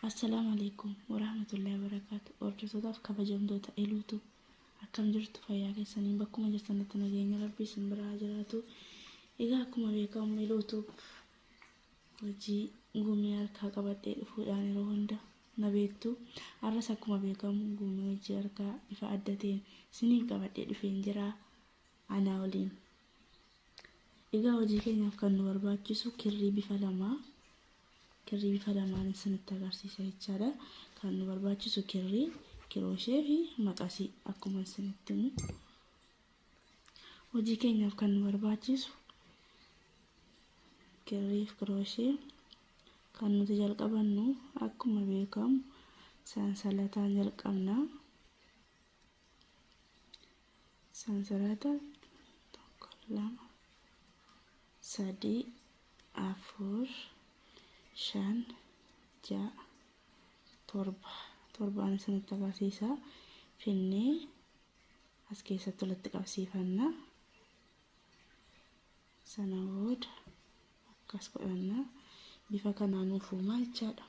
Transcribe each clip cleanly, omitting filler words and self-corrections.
Assalaamu alaikum warahmatullahi wabarakaatu. Hordoftootaaf kabajamtoota eluutu akkam jirtu? Fayyaa keessaniin bakkuma jirtanitti nageenya rabbii isin biraa haa jiraatu. Egaa akkuma beekamu eluutu hojii gumii harkaa qabadhee dhufuudhaan yeroo hunda na beektu. Har'as akkuma beekamu gumii hojii harkaa bifa adda ta'een isiniif qabadhee dhufeen jira anaa waliin. Egaa hojii keenyaaf kan nu barbaachisu kirrii bifa lamaa. Kirrii bifa lamaan isinitti agarsiisa jechaadha. Kan nu barbaachisu kirrii, kirooshee fi maqasii akkuma isinitti himu. Hojii keenyaaf kan nu barbaachisu kirrii fi kirooshee. Kan nuti jalqabannu akkuma beekamu sansalataan jalqabna. Sansalata 1, 2, 3, 4, 5, 6, 7, torbaan isinitti agarsiisa. Finnee as keessatti walitti qabsiifanna. Sana booda akkas godhanna. Bifa kanaan nuuf uumaa jechaadha.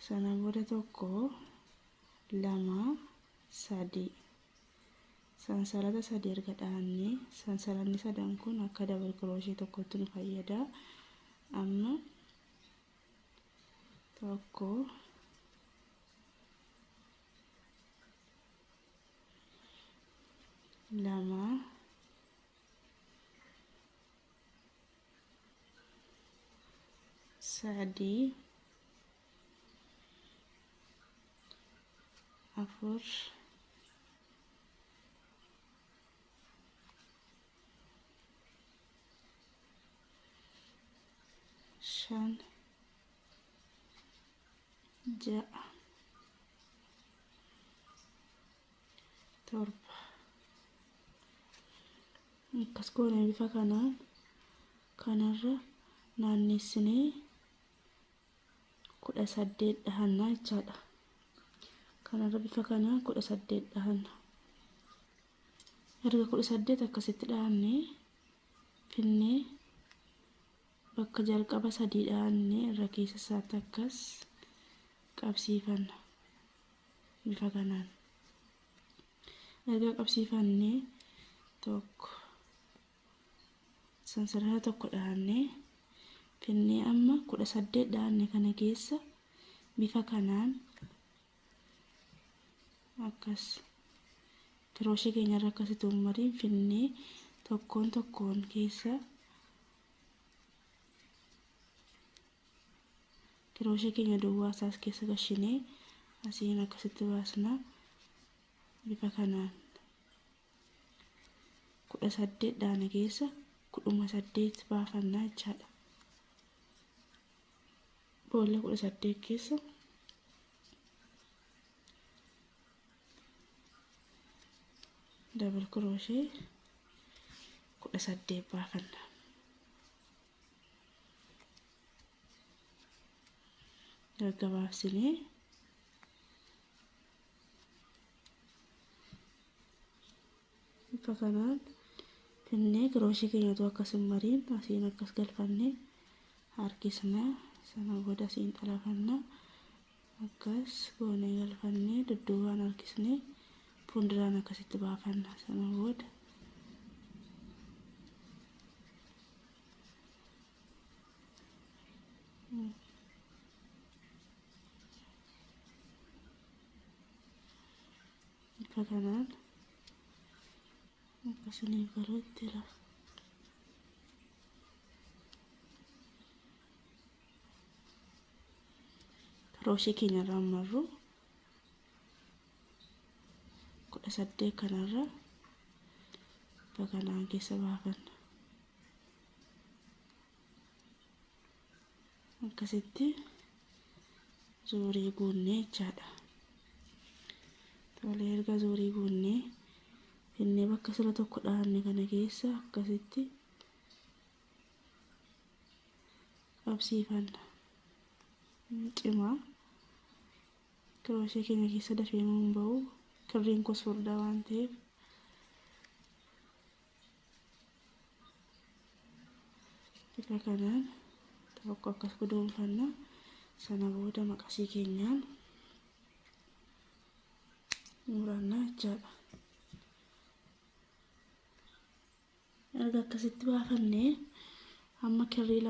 Sana booda 1, 2, 3, sansalata 3 erga dhaannee, sansalanni sadan kun akka double crochet tokkotti nu fayyada. Amma 1, 2, 3, 4, 5, 6, 7. Akkas goone bifa kanaan kanarra naannessinee 18 dhahannaa jechaadha. Kanarra bifa kanaan 18 dhahanna. Erga 18 akkasitti dhahannee finnee bakka jalqaba 3 dhahannee irra keessa isaatti akkas qabsiifanna bifa kanaan. Erga qabsiifannee 1 sansalata 1 dhahannee finnee amma 18 dhahanne kana keessa bifa kanaan akkas kirooshee keenyarra akkasitti ummariin finnee tokkoon tokkoon keessa kirooshee keenya duwwaa isaas keessa gashinee asiin akkasitti baasna. Bifa kanaan 18 dhaane keessa 18 baafannaa jechaadha. Boolla 18 keessa double crochet 18 baafanna. Gaggabaabsinee bifa kanaan finnee kirooshee keenyatu akkas hin mariin asiin akkas galfannee harkisna. Sana booda asiin xalafanna. Akkas goonee galfannee dudduubaan harkisnee fuulduraan akkasitti baafanna. Sana booda bifa kanaan akkasiniif galuutti lafa. Kirooshee keenyarraa marru 18 kanarra bifa kanaan keessa baafanna. Akkasitti zuurii guunnee jechaadha. Tolee, erga zuurii guunnee finnee bakka sila 1 dhahanne kana keessa akkasitti qabsiifanna. Cimaa kirooshee keenya keessa dafee nuun bahu, kirriin kunis furdaa waan ta'eef. Bifa kanaan 1 akkas guduunfanna. Sana booda maqasii keenyaan murannaa jechaadha. Erga akkasitti baafannee amma kirrii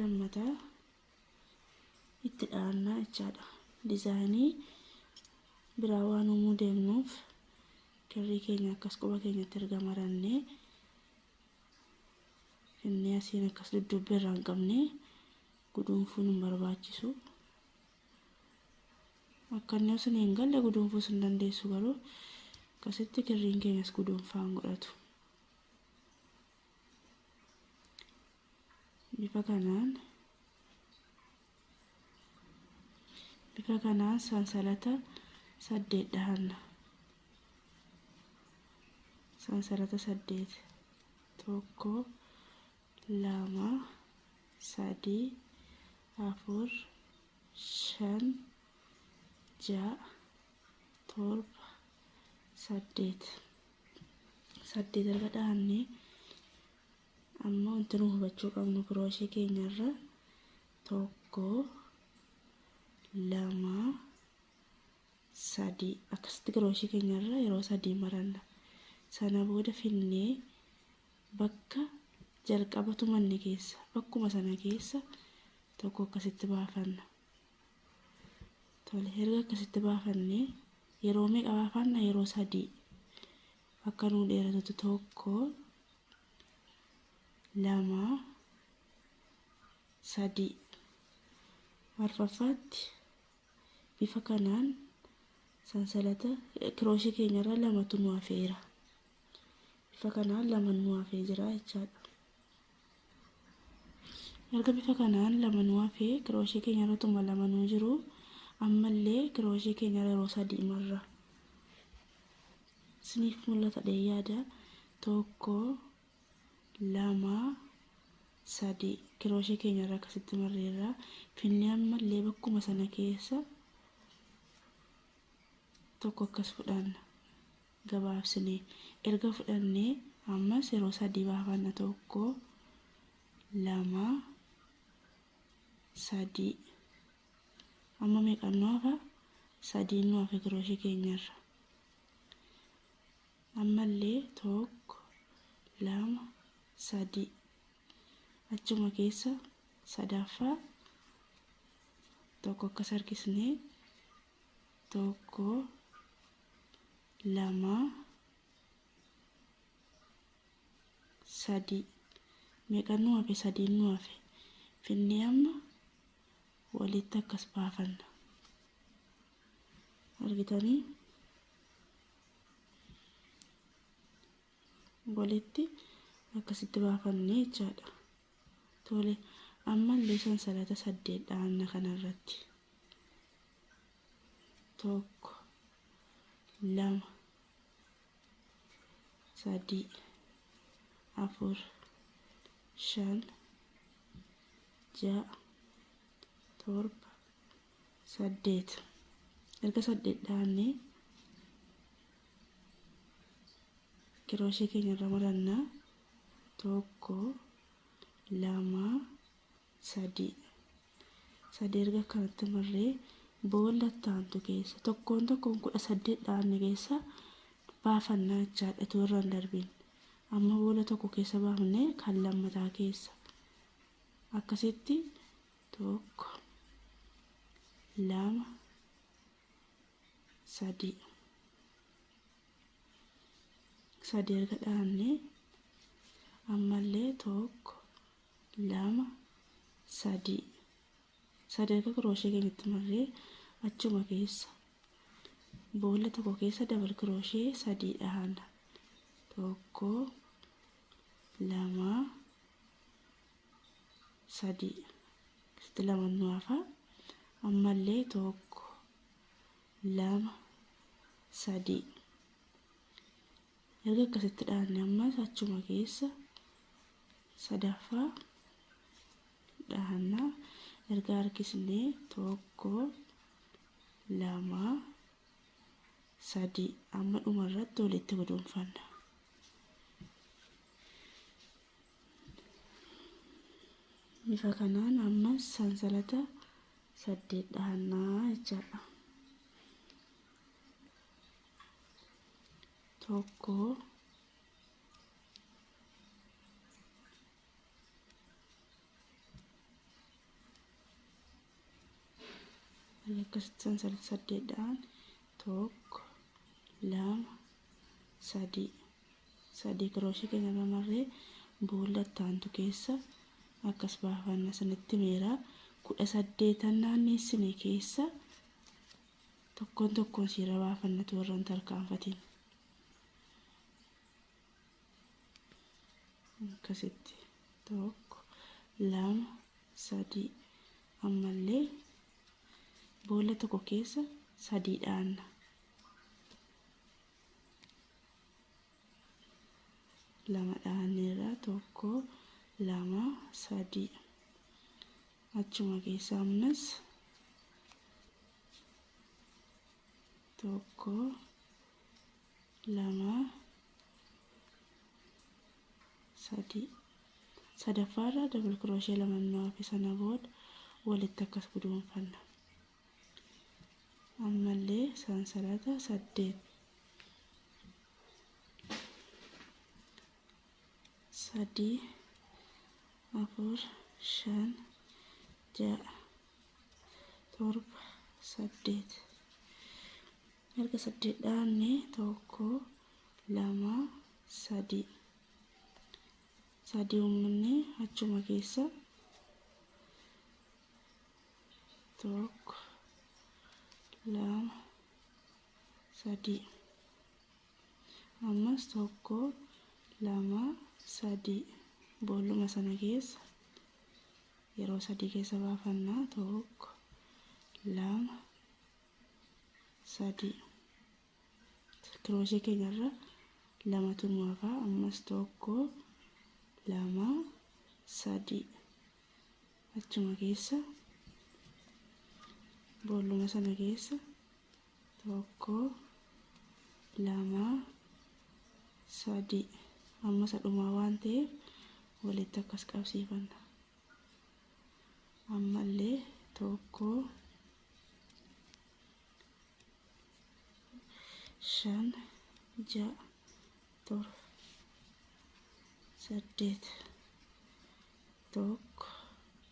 lammataa itti dhahannaa jechaadha. Dizaayinii biraa waan uumuu deemnuuf kirrii keenya akkas quba keenyatti erga marannee inni asiin akkas dudduubbi irraa hin qabne guduunfuun hin barbaachisu. Akka inni osoo hin galle guduunfuus hin dandeessu, garuu akkasitti kirriin keenyas guduunfaa hin godhatu. Bifa kanaan sansalata 8 dhahanna. Sansalata 8 1 2 3 4 5 6 7 8 8 erga dhahannee amma wanti nu hubachuu qabnu kirooshee keenyarra 1 2 3 akkasitti kirooshee keenyarra yeroo 3 maranna. Sana booda finnee bakka jalqaba tumanne keessa bakkuma sana keessa tokko akkasitti baafanna. Tole, erga akkasitti baafannee yeroo meeqa baafanna? Yeroo 3 akka nuu dheeratutti 1 2 3 arfaffaatti bifa kanaan sansalata kirooshee keenyarra 2tu nu hafeera. Bifa kanaan 2 nu hafee jira jechaadha. Erga bifa kanaan 2 nu hafee kirooshee keenyarra tuma 2 nu jiru, ammallee kirooshee keenyarra yeroo 3 marra. Isiniif mul'ata yaada. 1 2 3 kirooshee keenyarra akkasitti marreerra. Finnee ammallee bakkuma sana keessa tokko akkas fudhanna. Gabaabsinee erga fudhannee ammas yeroo 3 baafanna. 1 2 3 amma meeqan nu hafa? 3 nu hafe kirooshee keenyarra. Ammallee 1 2 3 achuma keessa sadaffaa tokko akkas harkisnee 1 2 3 meeqan nu hafe? 3 nu hafe. Finnee amma walitti akkas baafanna. Argitanii walitti akkasitti baafannee jechaadha. Tole, ammallee sansalata 8 dhahanna kanarratti. 1 2 3 4 5 6 7 8 erga 8 dhahannee kirooshee keenyarra marannaa. 1 2 3 3 erga akkanatti marree boolla taantu keessa tokkoon tokkoon 18 dhahanne keessa baafannaa jechaadha. Itoo irra hin darbiin amma boolla tokko keessa baafnee kan lammataa keessa akkasitti 1 2 3 3 erga dhahannee ammallee 1 2 3 3 erga kirooshee keenyatti marree achuma keessa boolla tokko keessa dabal kirooshee 3 dhahanna. 1 2 3 sitti 2 nu hafa. Ammallee 1 2 3 erga akkasitti dhahanne ammas achuma keessa sadaffaa dhahanna. Erga harkisnee 1 2 3 amma dhumarratti walitti guduunfanna. Bifa kanaan ammas sansalata 8 dhahannaa jechaadha. Tokko, akkasitti sansalata 8 dhahan. 1, 2, 3, 3 kirooshee keenya irra marree boolla ittaantu keessa akkas baafanna. Sanitti meera 18 naanneessine keessa tokkoon tokkoon siira baafannatu warra hin tarkaanfatin. Akkasitti 1, 2, 3 ammallee boolla tokko keessa 3 dhaanna. 2 dhaanneerra 1, 2, 3 achuma keessa ammas 1, 2, 3 sadaffaarra dabal kirooshee 2 nu hafe. Sana booda walitti akkas guduunfanna. Ammallee sansalata 8, 3, 4, 5, 6, 7, 8. Erga 8 dhaanne 1, 2, 3 3 uummanne achuma keessa 1, 2, 3 ammas 1, 2, 3 boolluma sana keessa yeroo 3 keessa baafannaa. 1, 2, 3 kirooshee keenyarra 2tu nu hafaa. Ammas 1, 2, 3 achuma keessa boolluma sana keessa 1, 2, 3 amma sadhumaa waan ta'eef walitti akkas qabsiifanna. Ammallee 1, 5, 6, 7, 8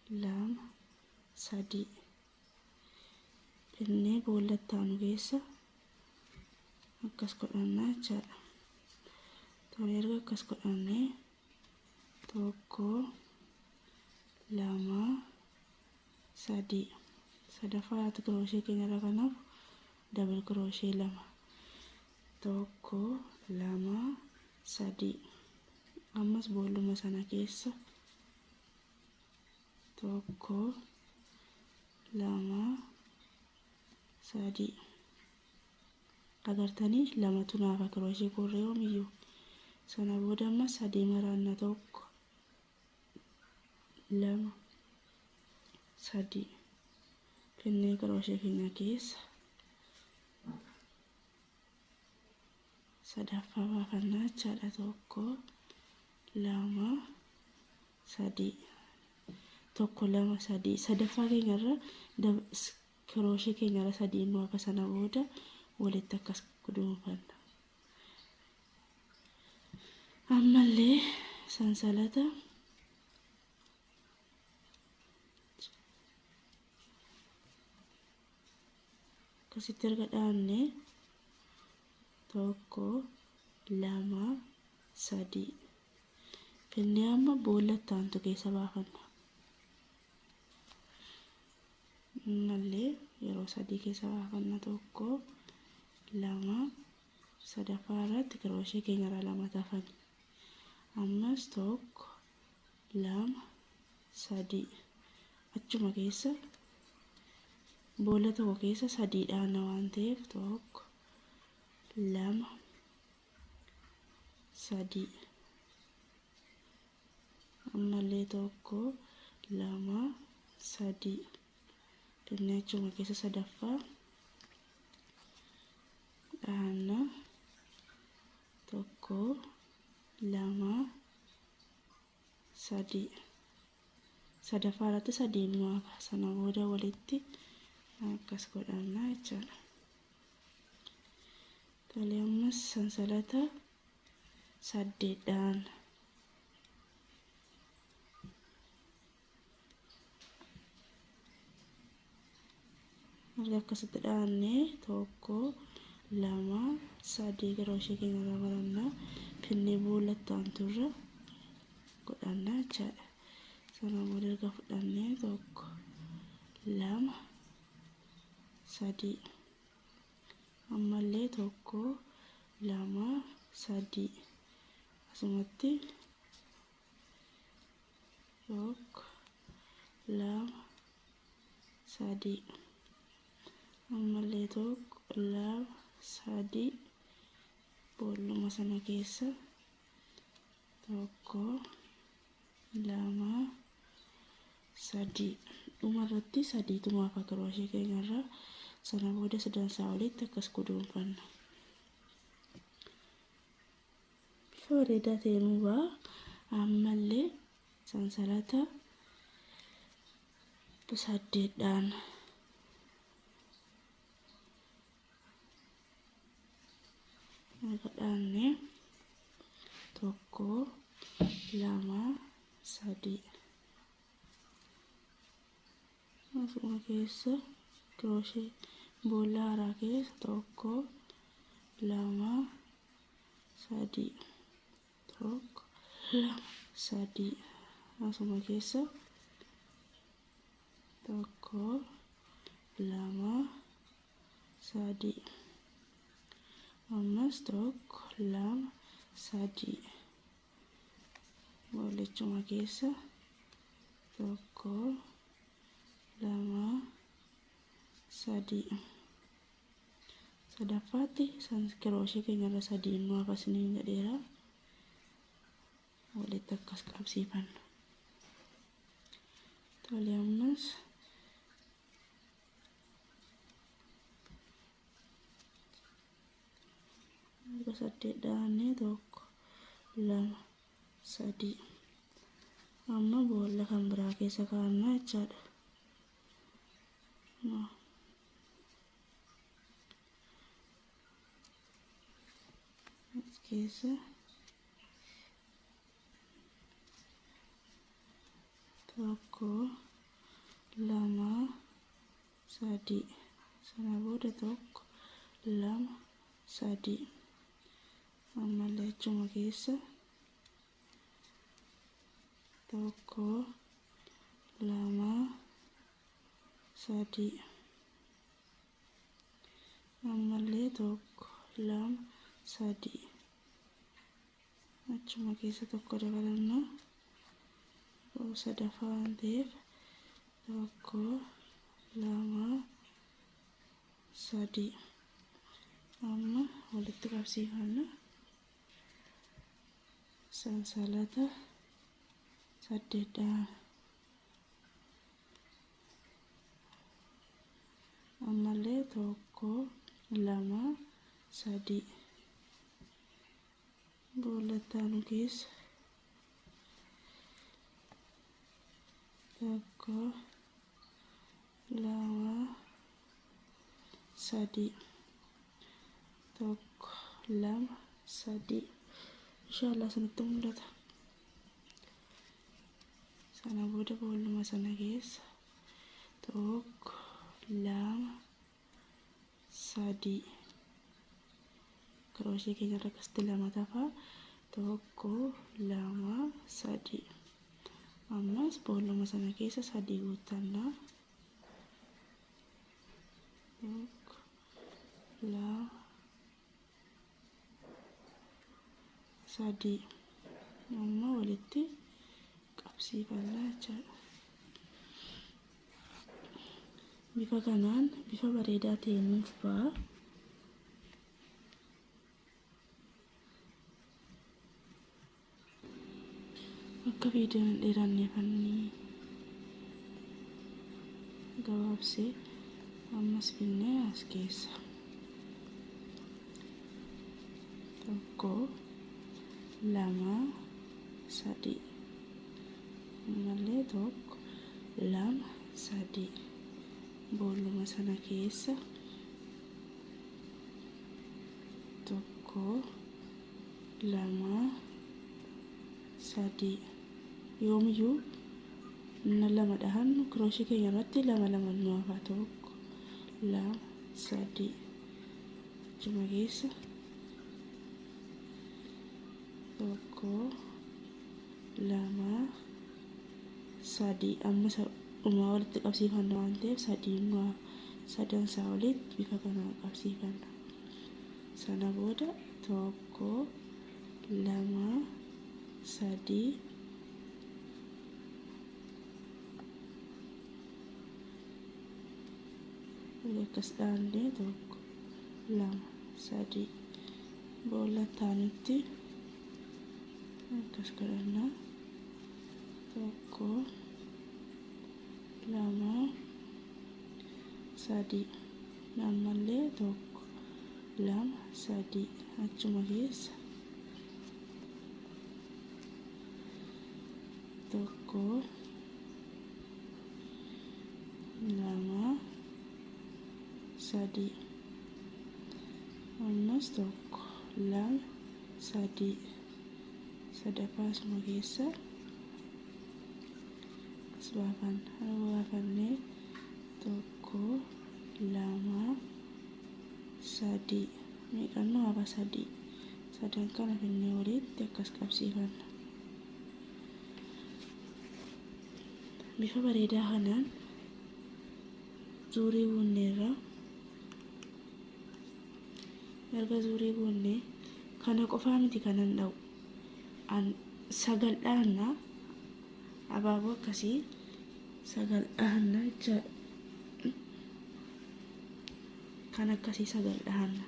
1, 2, 3 finnee boolla itti aanu keessa akkas godhannaa jechaadha. Tole, erga akkas godhannee 1, 2, 3 sadaffaa kirooshee keenya irra kanaaf dabal kirooshee 2, 1, 2, 3 ammas boolluma sana keessa 1, 2, 3 agartanii 2tu naafa kirooshee korree yoomiyyuu. Sana booda ammas 3 maraanna 1, 2, 3 finnee kirooshee keenya keessa sadaffaa baafannaa jechaadha. 1, 2, 3 1, 2, 3 sadaffaa keenyarra kirooshee keenyarra 3 nu hafa. Sana booda walitti akkas guduunfanna. Ammallee sansalata akkasitti erga dhaanne 1, 2, 3 finnee amma boolla itti aantu keessa baafanna. Ammallee yeroo 3 keessa baafanna. 1, 2 sadaffaa irratti kirooshee keenyarra 2 tafan. Ammas 1, 2, 3 achuma keessa boolla tokko keessa 3 dhaana waan ta'eef 1, 2, 3 ammallee 1, 2, 3 finnee achuma keessa sadaffaa dhaanna. 1, 2, 3 Sadaffaa irratti 3 nu hafa. Sana booda walitti akkas godhanna jechaadha. Tole ammas sansalata 8dhaan erga akkasitti dhaannee 1 2 3 kiroshee keenya irraa baranna finnee boollatti aanturra godhanna jechaadha. Sana booda erga fudhannee 1 2 3 ammallee 1 2 3 asumatti 1 2 3 ammallee 1 2 3 boolluma sana keessa 1 2 3 dhuma irratti 3 hafa kiroshee keenya irraa. Sana booda sadansaa olitti akkas guduunfanna. Bifa bareedaa ta'een nu ba'a. Ammallee sansalata 8dhaan erga dhaannee 1 2 3 asuma keessa kiroshee boolla haaraa keessa 1 2 3 1 2 3 asuma keessa 1 2 3 ammas 1 2 3 boollichuma keessa 1 2 3 sadaffaatti kiroshee keenya irra 3 nu hafa isiniin jedheera. Walitti akkas qabsiifanna. Tole ammas erga 8 dhaannee 1 2 3 amma boolla kan biraa keessa kaa'anna jechaadha. As keessa 1 2 3 sana booda 1 2 3 ammallee achuma keessa 1 2 3 ammallee 1 2 3 achuma keessa 1 dabalanna. Sadaffaa waan ta'eef 1 2 3 amma walitti qabsiifanna. Sansalata 8dhaan ammallee 1 2 3 boollatti aanu keessa 1 2 3 1 2 3 inshallah isinitti mul'ata. Sana booda boolluma sana keessa 1 2 3 kiroshee keenya irra akkasitti 2 tafa 1 2 3 ammas boolluma sana keessa 3 guuttanna. 1 2 3 amma walitti qabsiifanna jechaadha. Bifa kanaan bifa bareedaa ta'een nuuf ba'a. Akka viidiyoon hin dheeranneefannii gabaabsee ammas finnee as keessa 1 2 3 ammallee 1 2 3 boolluma sana keessa 1 2 3 yoomiyyuu na 2 dhahannu kirooshii keenya irratti 2 2 nu hafa 1 2 3 achuma keessa 1 2 3 amma dhumaa walitti qabsiifanna waan ta'eef 3 nu hafa sadan isaa walitti bifa kanaan qabsiifanna. Sana booda 1 2 3 akkas dhaannee 1 2 3 boolla taanutti akkas godhanna 1 2 3 ammallee 1 2 3 achuma keessa 1 2 3 ammas 1 2 3 sadaffaa asuma keessa as baafanna baafannee 1 2 3 meeqannoo hafa 3 sadan kana finnee walitti akkas qabsiifanna. Bifa bareedaa kanaan zuurii guunneerra. Erga zuurii guunnee kana qofaa miti kanan dha'u an 9 dhahanna abaaboo akkasii 9 dhahanna jechaadha. Kan akkasii 9 dhahanna.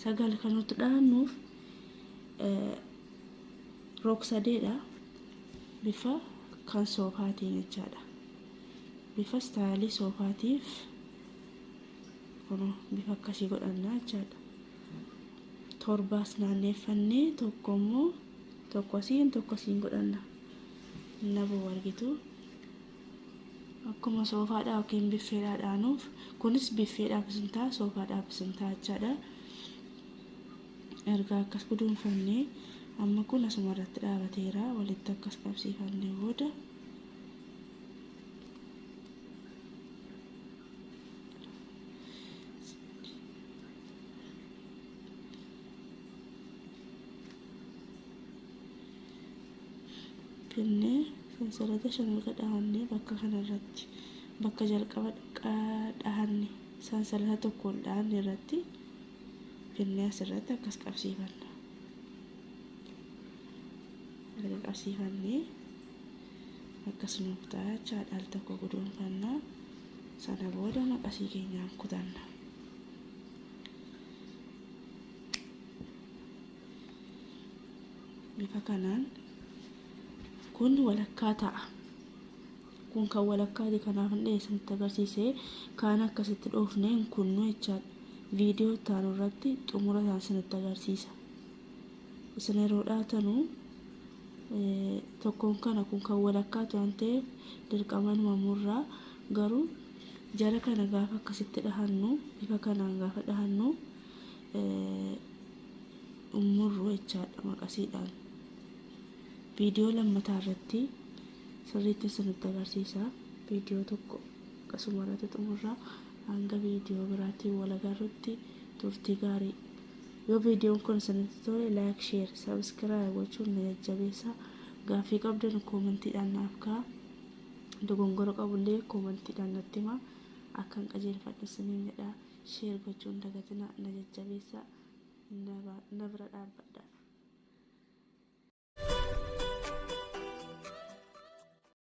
9 kan nuti dhahannuuf rog-sadeedha bifa kan soofaatiin jechaadha. Bifa istaayilii soofaatiif kun bifa akkasii godhanna jechaadha. 7 naanneeffannee tokko immoo tokko asiin tokko asiin godhanna. Naboo argitu akkuma soofaadhaa yookiin biffeedhaa dhaanuuf kunis biffeedhaaf isin ta'a soofaadhaaf isin ta'a jechaadha. Erga akkas guduunfannee amma kun asuma irratti dhaabateera walitti akkas qabsiifannee booda finnee sansalata 5 erga dhahannee bakka kanarratti bakka jalqaba dhahanne sansalata tokkoon dhahanne irratti finnee asirratti akkas qabsiifanna. Erga qabsiifannee akkas nuuf ta'a jechaadha. Al tokko guduunfanna. Sana booda maqasii keenyaan kutanna. Bifa kanaan kun walakkaa ta'a. Kun kan walakkaati kanaaf hin dhiyeessanitti agarsiisee kaan akkasitti dhoofnee hin kunnu jechaadha. Viidiyoo taanu irratti xumura isaan sinitti agarsiisa. Isin yeroo dhaatanuu tokkoon kana kun kan walakkaatu waan ta'eef dirqamanuma murraa garuu jara kana gaafa akkasitti dhahannu bifa kanaan gaafa dhahannu murru jechaadha maqasiidhaan. Viidiyoo lammataa irratti sirriitti isinitti agarsiisa. Viidiyoo tokko akkasuma irratti xumurraa hanga viidiyoo biraatiin wal agarrutti turtii gaarii. Yoo viidiyoon kun isinitti tole like, share, subscribe gochuun na jajjabeessa. Gaaffii qabdan koomentiidhaan naaf kaa'aa. Dogongora qabullee koomentiidhaan natti himaa. Akkan qajeelfadhu isiniin jedha. Share gochuun dagatina na jajjabeessa. Na bira dhaabbadha.